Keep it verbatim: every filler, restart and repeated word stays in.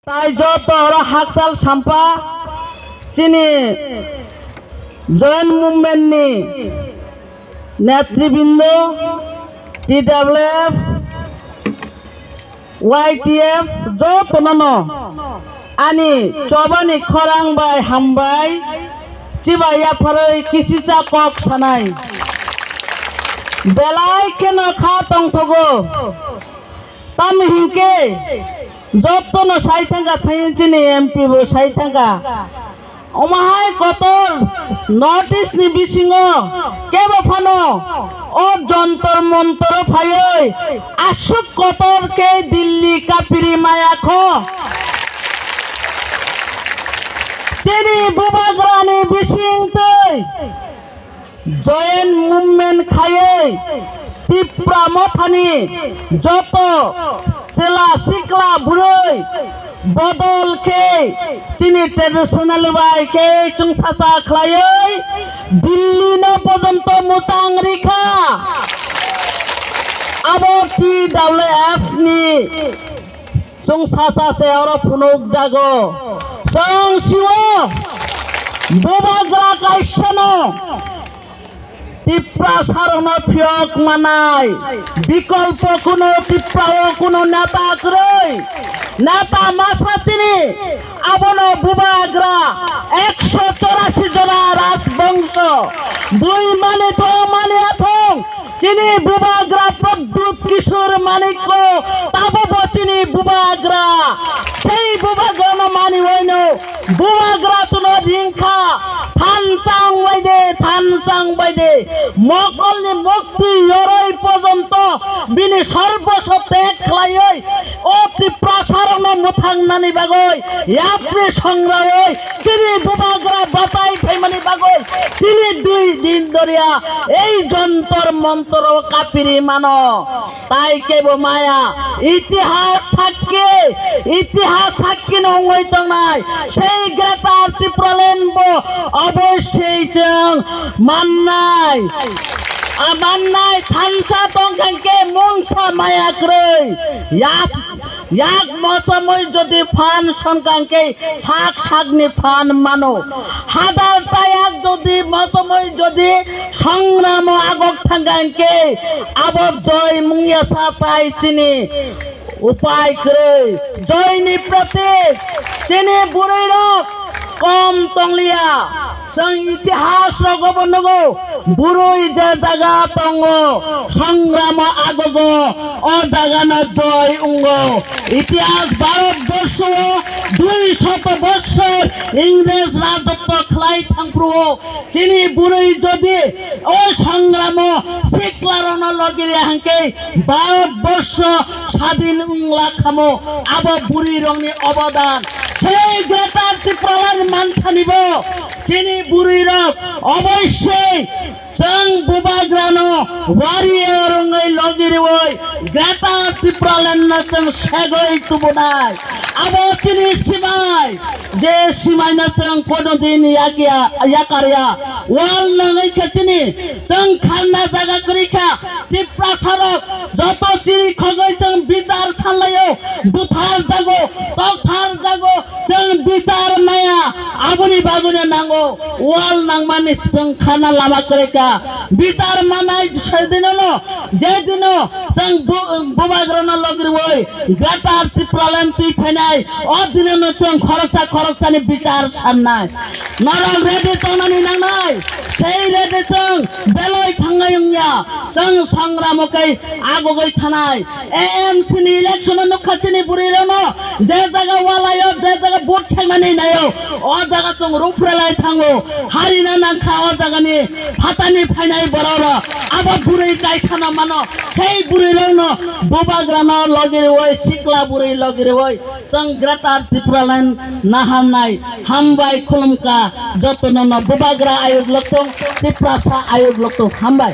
Tai joto oro hakchal sampa chini Joint Movement ni netribindo, T W F, Y T F jotono no ani chobani khorang bai hambai chibai yapharwi kisicha kok sanai. Belai kheno kha tongthogo. Tamo hinkhe jotono sai thangkha, thangwi chini M P bo sai thangkha. Omo hai kotor North East ni bisingo kebo phano o Jantar Mantar o phaiwi aswk kotor khe Delhi kapiri maya kho. Chini bubagrani bising twi Joint Movement khaiwi Tipra Mothani joto chwla sikla bwrwi bodol khe chini traditional bai khe chwngsacha khlaiwi Delhi no pojonto mwchang rikha. Abo T W F ni chwngsacha se oro phunukjago. Chwng sio bubagra kaisano Tiprasarokno phiyok manai, bikolpo kuno Tiprao kuno neta kwrwi, neta masa chini, abono bubagra ekso chorasi jora rajbongso, bui mani thong mani athong, chini bubagra Pradyut Kishore Manikko, tabo bo chini bubagra, sei bubagrano mani waino, bubagra chuno ringkha, thansa wngbai de, thansa wngbai de, mokolni mukti yoroi pojonto bini sorboso teg khlaiwi o Tiprasarokno mwthangnani bagwi yapri songrawi chini bubagra bachai phaimani bagwi chini dui din doria ei Jantar Mantar o kapiri mano. Tai kebo maya, itihas sakki, itihas sakki no wngwi tongnai, sei Greater Tipraland bo oboisoi chwng mannai. A mannai thansa tongkha khe mungsa maya kwrwi. Yak, yak mochomwi jodi phan sonkha khe sak sakni phan mano. Hajar ta yak jodi mochomwi jodi songramo agok thangkha khe abo joy mungya sa tai chini upai kwrwi. Joy ni pratik chini bwrwi rok kom tongliya. Chwng itihas rogo bo nugo, bwrwi je jaga tongo, songramo agogo, o jaga no joy wngo. Itihas Bharat borsho o dui shot bossor Ingrej rajotto khlai thangphuru o chini bwrwi jodi o songramo siklarokno logi rya hwnkhe Bharat borsho sadin wngla khamo, abo bwrwi rokni obodan. Sei Greater Tipraland manthani bo chini bwrwi rok oboisoi chwng bubagrano warrior wngwi logi rwi Greater Tipraland no chwng segwi tubunai. Abo chini simai, je simai no chwng kono din yakya, yakarya. Wal nangwi khe chini chwng kharna jaga kwrwi kha. Tiprasarok joto chiri khogwi chwng bichar sanlaio, buthar jago, tokthar jago, chwng bichar maya, aboni bagwino nango, wal nangmani chwng khana lama kwrwikha. Bichar manai sedinono, jedino chwng bu-, bubagrano logirwi Greater Tipraland twi phainai, o dinono chwng khoroksa khoroksani bichar sannai. Norok ready tongnani nangnai, sei ready chwng belai thangnai wngya, chwng sangramo khe agogoi thanai. A M C ni election o nukha chini bwrwi rokno, je jaga walaio, je jaga vote saimani naio, o jaga chwng ruprelai thango, harina nangkha o jagani phatani phainai borok rok, abo bwrwi kaisano mano, sei bwrwi rokno bubagrano logi rwi, sikla bwrwi logi rwi, chwng Greater Tipraland naharnai. Hambai khulumkha jotono no, bubagra ayuk lokthung, Tiprasa ayuk lokthung. Hambai.